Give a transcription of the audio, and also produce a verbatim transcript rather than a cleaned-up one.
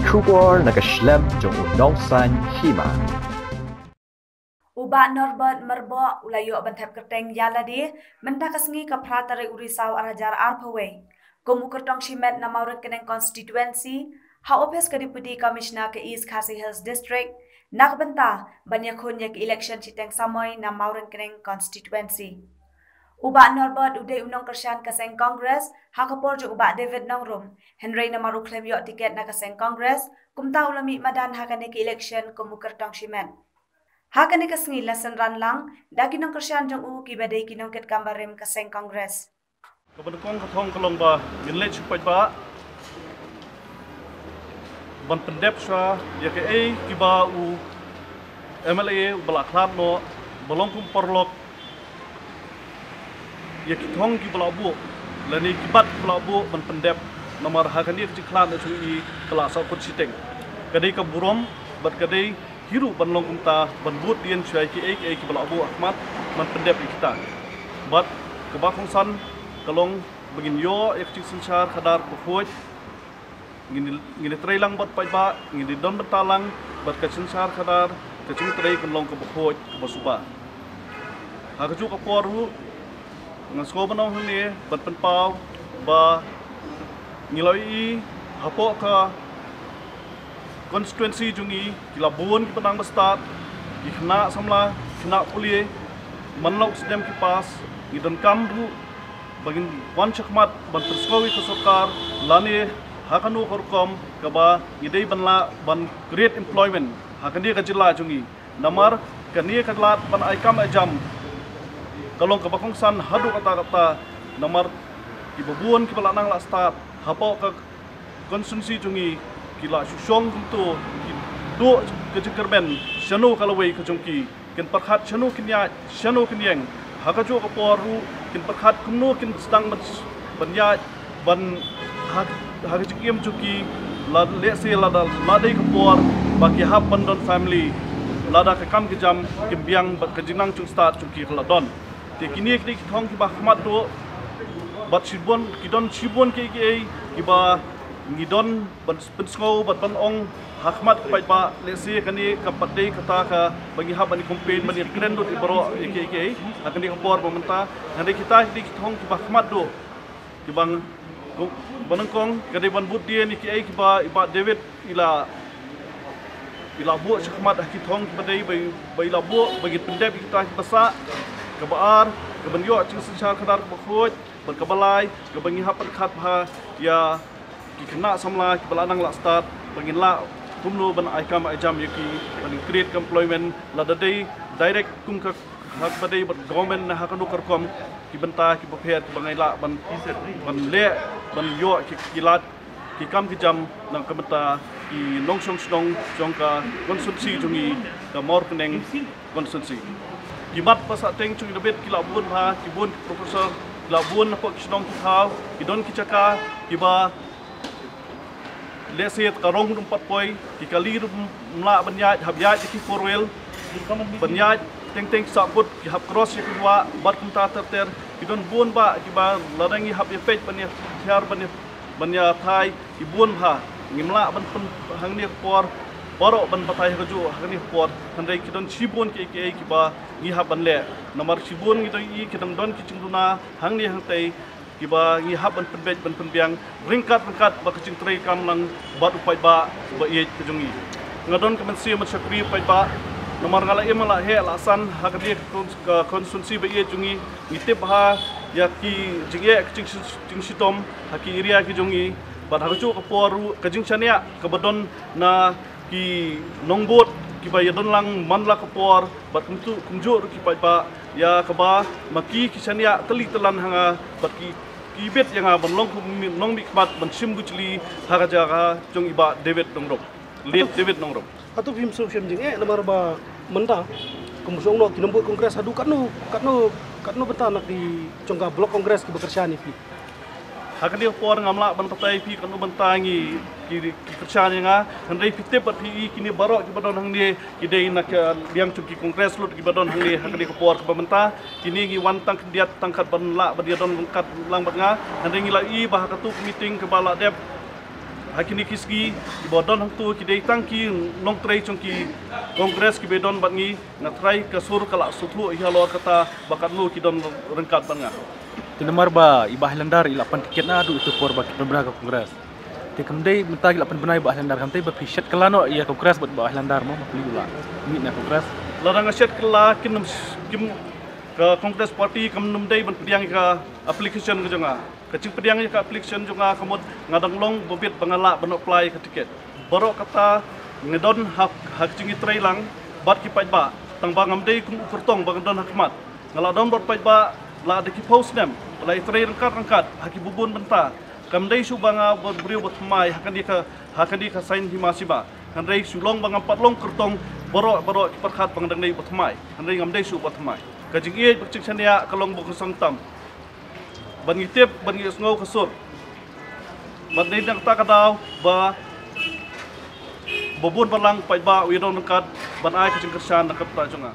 Khubor na ka shlem jong u nongsan hima. U Bah Norbert Myrboh u la ïoh ban thep kyrteng ïa lade mynta ka sngi ka phra tarik u Risaw ar hajar arphew wei kum u kyrtong shimet na Mawryngkneng Constituency ha ophis ka Deputy Commissioner ka East Khasi Hills District, na ka bynta ban ïakhun ïa ka election shiteng samoi na Mawryngkneng Constituency. U Bah Norbert u dei u nongkyrshan ka seng Congress ha ka por jong u Bah David Nongrum, hynrei namar u khlem ïoh tiket na ka seng Congress, kumta u la mih madan ha kane ka election kum u kyrtong shimet. Ha kane ka sngi la synran lang da ki nongkyrshan jong u kiba dei ki nongkitkam barim ka seng Congress. Kaba nyngkong ka thong ka long ba ngin leit sha u paidbah ban pyndep shuwa ïa kaei kiba u M L A uba la khlad noh ba long kum paralok ïa ki thong kiba la buh lane ki bat kiba la buh ban pyndep, namar ha kane ka jingkhlad na jong i ka la sahkut shiteng. Ka dei ka burom bad ka dei hi ruh ban long kumta ban bud dien shuwa ïa kiei kiei kiba la buh ha khmat ban pyndep ïa kita. Bad kaba kongsan ka long ba ngin ïoh ïa ka jingsynshar khadar bakhuid. Ngin, ngin trei lang bad paidbah, ngin don bynta lang bad ka jingsynshar khadar, ka jingtrei kan long kaba khuid kaba suba. Ha kajuh ka por ruh nga sngew ban ong hangne ban pynpaw ba ngi la ïohi hapoh ka constituency jong ngi ki la bun kiba nang ba stad, ki khynnah samla, khynnah pule, man la u snem ki pass, ngi donkam ruh ba ngin wan shakhmat ban pynsngew ïa ka sorkar lane ha kano ka rukom kaba ngi dei ban lah ban create employment ha kane ka jylla jong ngi. Namar kane ka lad ban ai kam ai jam ka long kaba kongsan haduh katta katta, namar kiba bun kiba la nang la stad hapoh ka constituency jong ngi ki la shu shong kumto, ki duh ka jingkyrmen shano ka lawei ka jong ki, kin pyrkhat shano kin ïaid, shano kin ïeng. Ha kajuh ka por ruh kin pyrkhat kumno kin sdang ban, ban ïaid ban ha, ha ka jingim jong ki, la lehse lada la dei ka por ba ki hap ban don family, lada ka kam ka jam kin biang bad ka jingnang jong stad jong ki ka la don. Te kine ki dei ki thong kiba khmat duh bad shibun, ki don shibun kiei kiei kiba ngi don ban pynsngew bad ban ong ha khmat ki paidbah, lehse kane ka pat dei kata kaba ngi hap ban campaign ban ïakren lut ïa baroh ïa kiei kiei ha kane ka por ba mynta. Hynrei kita ki dei ki thong kiba khmat duh kiba, ba nyngkong ka dei ban bud dien ïa kiei kiba i Bah David i la, i la buh shakhmat ha ki thong kiba dei ba i, ba i la buh ba ngin pyndep ïa kita kiba sah. Kaba ar ka ban ïoh jingsynshar khadar kaba khuid. Bad kaba lai kaba ngi hap pyrkhat bha ïa ki khynnah samla kiba la nang la stad ba ngin lah kumno ban ai kam ai jam ïa ki, ban create employment lada dei direct kum ka ha kaba dei bad government ne ha kano ka rukom, ki bynta kiba pher kiba ngi lah ban, ban leh ban ïoh ki, ki lad ki kam ki jam na ka bynta ki nongshong shnong jong ka constituency jong ngi, ka Mawryngkneng constituency. Ki mat ba sah teng jong ngi da bit ki la bun bha, ki bun ki professor, ki la bun hapoh ki shnong ki thaw, ki don ki jaka kiba lehse ka rong ruh ym pat poi, ki kali ruh ym lah ban ïaid, hap ïaid da ki four wheel ban ïaid, teng teng sahkut ki hap cross ïa ki wah bad kumta ter ter. Ki don bun bah kiba lada ngi hap ïa peit ban ïa thiar ban ïa, ban ïa thai ki bun bha. Ngim lah ban pyn hangne ka por baroh ban batai ha kajuh ha kane ka por, hynrei ki don shibun kiei kiei kiba ngi hap ban leh. Namar shibun ngi don i ki dang don ki jingduna hangne hangtei kiba ngi hap ban pynbeit ban pynbiang ryngkat ryngkat bad ka jingtrei kam lang bad u paidbah ba ïeit ka jong ngi. Nga don ka mynsiem ban shakri u paidbah namar nga la im, nga la heh, la san ha kane ka con-, ka constituency ba ïeit jong ngi. Ngi tip bha ïa ki jingeh ka jing-, jingshitom ha ki area ki jong ngi. Bad ha kajuh ka por ruh ka jingshaniah kaba don na ki nongbud kiba ïa don lang man la ka por bad kumjuh, kumjuh ruh ki paidbah ïa kaba ma ki ki shaniah tylli tylan ha nga bad ki, ki bit ïa nga ban long kum nongmihkhmat ban shim bujli ha ka jaka jong i Bah David Nongrum. Late David Nongrum. Hato phim sngewsih jingeh namar ba mynta kum shong noh ki nongbud Congress haduh katno, katno, katno bynta na ki jong ka Block Congress kiba kyrshan ïa phi? Ha kane ka por ngam lah ban batai phi katno bynta ngi ki, ki kyrshan ïa nga, hynrei phi tip bad phi i kine baroh kiba don hangne ki dei na ka liang jong ki Congress lut kiba don hangne ha kane ka por kaba mynta. Kine ngi wan tang khyndiat tang kat ban lah ban ïa don ryngkat lang bad nga, hynrei ngi la i ba ha katu ka meeting kaba la dep Ha kine ki sngi kiba don hangto ki dei tang ki nongtrei jong ki Congress kiba don bad ngi. Nga trai ka sur ka la suthu ïa halor kata ba katno ki don ryngkat bad nga. Te namar ba i Bah Highlander i la pan tiket naduh ito por ba ki pynbna ka Congress. Te kam dei mynta ki la pynbna i Bah Highlander, kam dei ba phi shet kylla noh ïa Congress bad Bah Highlander mo, ba phi la mih na Congress. Lada nga shet kylla kin nym, kim, ka Congress Party kam nym dei ban pdiang ïa ka application ka jong nga. Ka jingpdiang ïa ka application jong nga ka mut nga dang long ba bit ba nga lah ban apply ka tiket. Baroh kata nga don ha, ha ka jingïatreilang bad ki paidbah, tang ba ngam dei kum u kyrtong ba nga don ha khmat. Nga la don bad paidbah la da ki phew snem, la ïatrei ryngkat ryngkat ha ki bun bynta. Kam dei shuh ba nga u briew ba thymmai ha kane ka, ha kane ka saiñ hima sima. Hynrei shu long ba ngam pat long kyrtong, baroh baroh ki pyrkhat ba nga dang dei ba thymmai. Hynrei ngam dei shuh ba thymmai. Ka jingïeit bad jingshaniah ka long ba kongsan tam. Bad ngi tip, bad ngi sngew ka sur. Bad dei na kata ka daw ba, ba bun balang paidbah u ïadon ryngkat ban ai ka jingkyrshan na ka bynta jong nga.